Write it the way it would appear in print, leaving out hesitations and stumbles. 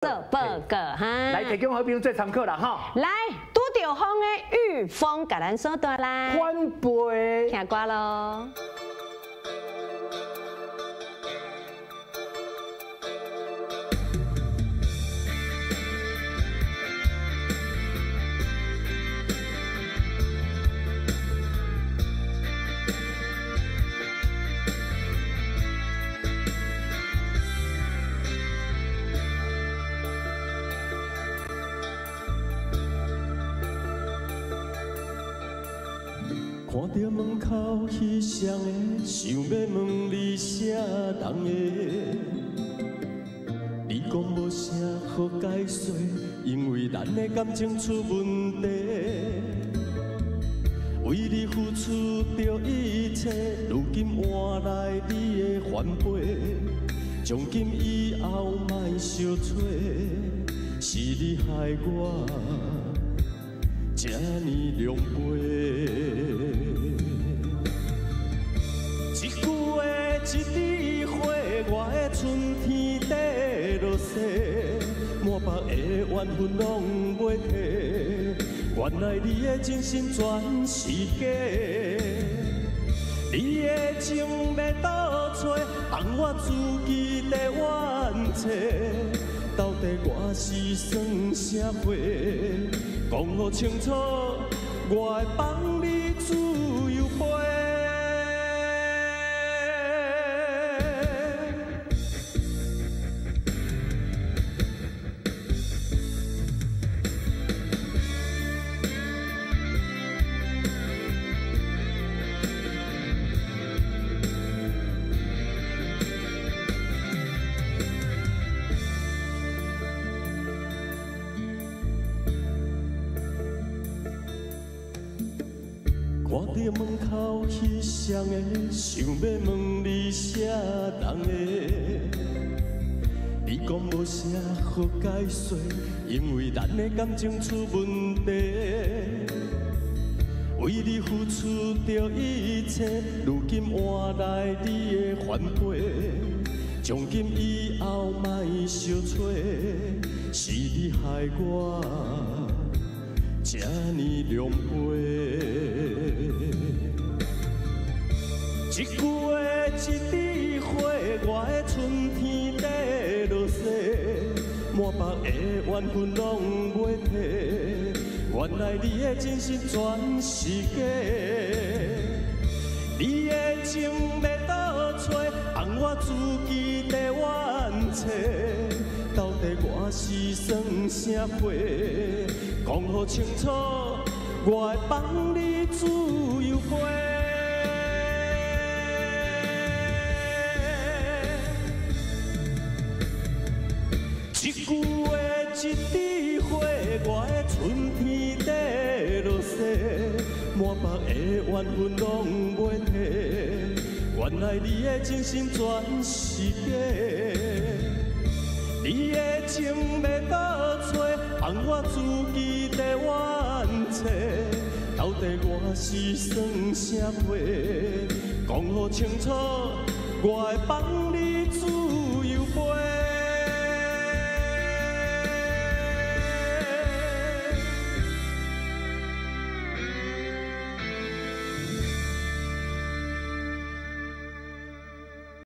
做報告哈。來提供好朋友做參考啦哈。來，拄著風的御風，共咱所帶來。反背。聽歌囉。看著門口彼雙个，想欲問你啥人的？你講無啥好解說，因為咱的感情出問題。為你付出著一切，如今換來你的反背。從今以後莫相揣，是你害我這呢狼狽。一句話一支花，我的春天底落雪，滿腹的怨恨攏袂提。原來你的真心全是假，你的情欲倒揣，放我自己在怨嗟。到底我是算啥货？講予清楚，我會放你自由飛。看著門口彼雙个，想欲問你啥人的？你講無啥好解說，因為咱的感情出問題。為你付出著一切，如今換來你的反背。從今以後莫相揣，是你害我這呢狼狽。一句話一支花，我的春天底落雪，滿腹的怨恨攏袂提。原來你的真心全是假，你的情欲倒揣，放我自己在怨嗟。到底我是算啥货？講予清楚，我會放你自由飛。一句話一支花，我的春天底落雪，滿腹的怨恨攏袂提。原來你的真心全是假，你的情欲倒揣，放我自己在怨嗟。到底我是算啥货？講予清楚，我會放你。